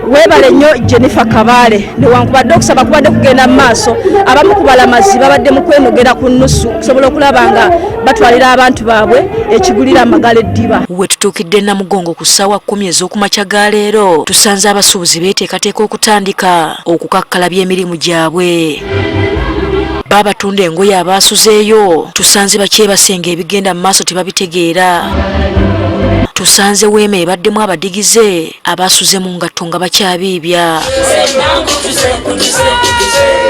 Weebale nnyo Jennifer Kabaale. Newankubadde okusaba kubadde kugenda mu maaso, abamu ku balamazi babadde mu kwenogera ku nnusu okusobola okulaba nga batwalira abantu baabwe ekigulira amagala eddiba. We tutuukidde Namugongo ku ssaawa 10 ez'okumakya ga leero, tusanze abasuubuzi beeteekateeka okutandika okukakkalabya emirimu gyabwe. Babatunda engoye abaasuzeeyo tusanze bakyebasenga ebigenda mu maaso tebabitegeera. Tusanze weema ebaddemu abadigize abasuze mu ngatto nga bakyabiibya.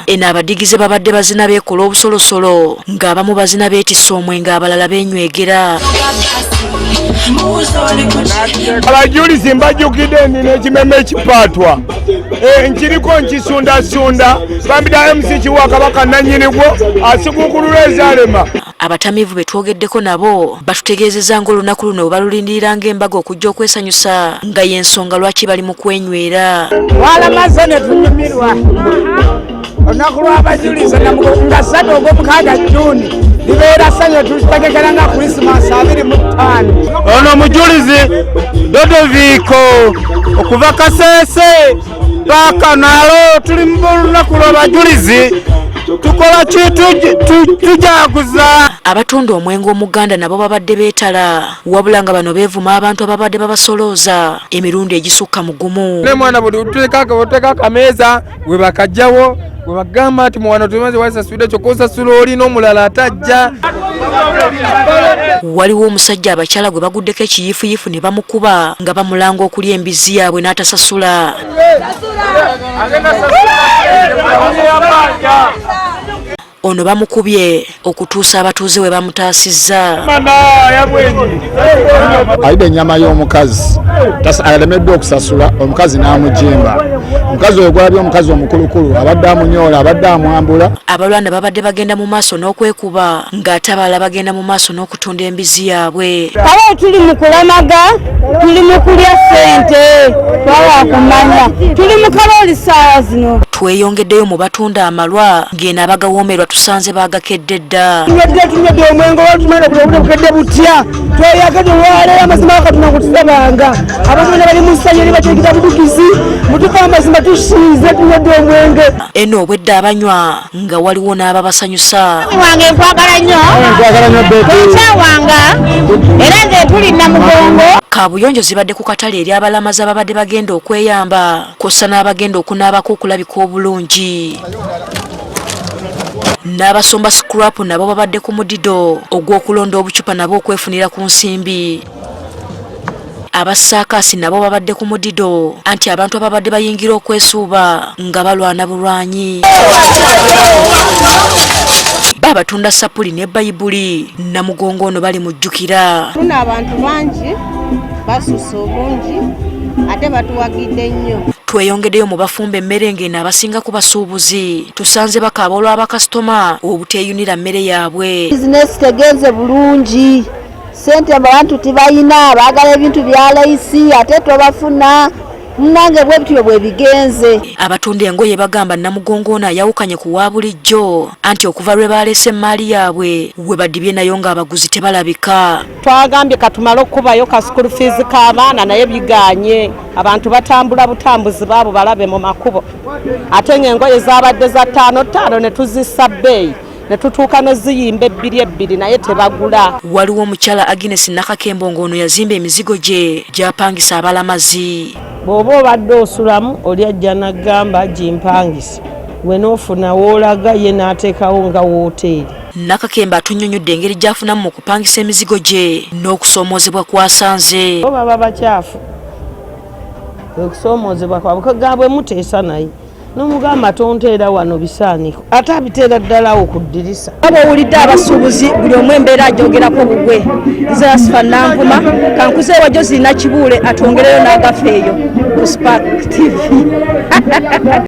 Eno abadigize babadde bazina beekola obusolosolo ng'abamu bazina beetisse omwenge, abalala beenywegera. Abajulizi mbajjukidde nina ekimeme ekipaatwa nkiriko nkisundasunda bambida MC Kiwa Kabaka nannyini gwo asiguukulula ezaalema. Abatamiivu be twogeddeko nabo batutegeezezza ng'olunaku luno bwe balulindirira ng'embaga okujja okwesanyusa, nga y'ensonga lwaki bali mu kwenywera. Twalamaze ne tunyumirwa olunaku lw'abajulizi nga 3 ogw'omukaaga Juni, libeera ssanyu, tulitegekera nga Krisimansi 25. Ono mujulizi Dodoviiko okuva Kasese paka nalo tuli mu lunaku lw'abajulizi, tukola ki? Tujaguza. Abatunda omwenge omuganda nabo babadde beetala, wabula nga bano beevuma abantu ababadde babasolooza emirundi egisukka mu gumu. Ne mwana buli oteeka akameeza we bakajjawo, we bagamba nti muwano tumaze wasasudde, kyokka osasula oli n'omulala atajja. Waliwo omusajja abakyala gwe baguddeko ekiyiifuyiifu ne bamukuba nga bamulanga okulya embizzi yaabwe n'atasasula. Ono bamukubye okutuusa abatuuze we bamutaasizza. Alidde ennyama y'omukazi, alemeddwa okusasula, omukazi n'amujimba. Omukazi oyo gwalabye omukazi omukulukulu abadde amunyoola, abadde amwambula. Abalwana babadde bagenda mu maaso n'okwekuba ng'ate abalala bagenda mu maaso n'okutunda embizzi yaabwe. Kale tuli mu kulamaga, tuli mu kulya ssente, twawa kumanya tuli mu kalooli ssaawa zino. Tweyongeddeyo mu batunda amalwa ng'eno abagawoomerwa tusanze baagakedde dda. Tunywedde omwenge olwatumanya obudde bukedde butya, tweyagadde olwaleero amazima Katonda kutusabanga abantu bonna bali mu ssanyu eri bakyekita budukizi mutufu amazima tushinze tunywedde omwenge. Eno obwedda abanywa nga waliwo n'ababasanyusa. Wange nkwagala nnyo, Nkwagala nnyo Betty. tokyawanga, era nze tuli Namugongo. Kaabuyonjo zibadde ku katale eri abalamazi ababadde bagenda okweyamba kw'ossa n'abagenda okunaabako okulabika obulungi. N'abasomba scrap nabo babadde ku mudido ogw'okulonda obucupa nabo okwefunira ku nsimbi. Abasaakaasi nabo babadde ku mudido anti abantu ababadde bayingira okwesuuba nga balwana bulwanyi. Babatunda sapuli ne Bayibuli Namugongo ono bali mujjukira. Tuna abantu bangi basusse obungi ate batuwagidde nnyo. Tweyongeddeyo mu bafumba emmere ng'eno abasinga ku basuubuzi tusanze bakaaba olw'abakasitoma obuteeyunira mmere yaabwe. Bizinesi tegenze bulungi, ssente abantu tibayina, baagala ebintu bya layisi ate tobafuna, munange bwe bityo bwe bigenze. Abatunda engoye bagamba Namugongo ono ayawukanye ku wa bulijjo anti okuva lwe baleese emmaali yaabwe we badibye nayo ng'abaguzi tebalabika. Twagambye katumale okukubayo ka school fees k'abaana naye biganye, abantu batambula butambuzi baabo balabe mu makubo, ate ng'engoye zaabadde za 5 5 ne tuzissa bbeeyi ne tutuuka n'oziyimba 2 2 naye tebagula. Waliwo omukyala Agnes Nakakembo ng'ono yazimba emizigo gye gy'apangisa abalamazi. Bw'oba obadde osulamu oli ajja n'agamba gimpangise, gwe n'ofuna w'olaga ye n'ateekawo nga wooteeri. Nakakembo atunnyonnyodde engeri gy'afunamu mu kupangisa emizigo gye n'okusoomoozebwa kw'asanze. Bo baba bakyafu, okusoomoozebwa kwabwe gaabwe muteesa naye n'omugamba tonteera wano bisaaniko, ate abiteera ddala awo ku ddirisa. Aba owulidde abasuubuzi buli omu embeera agyogerako bugwe. Nze Asifa Nanvuma, kankuze ewa Jozi Nakibuule atwongereyo n'agafa eyo ku Spark TV.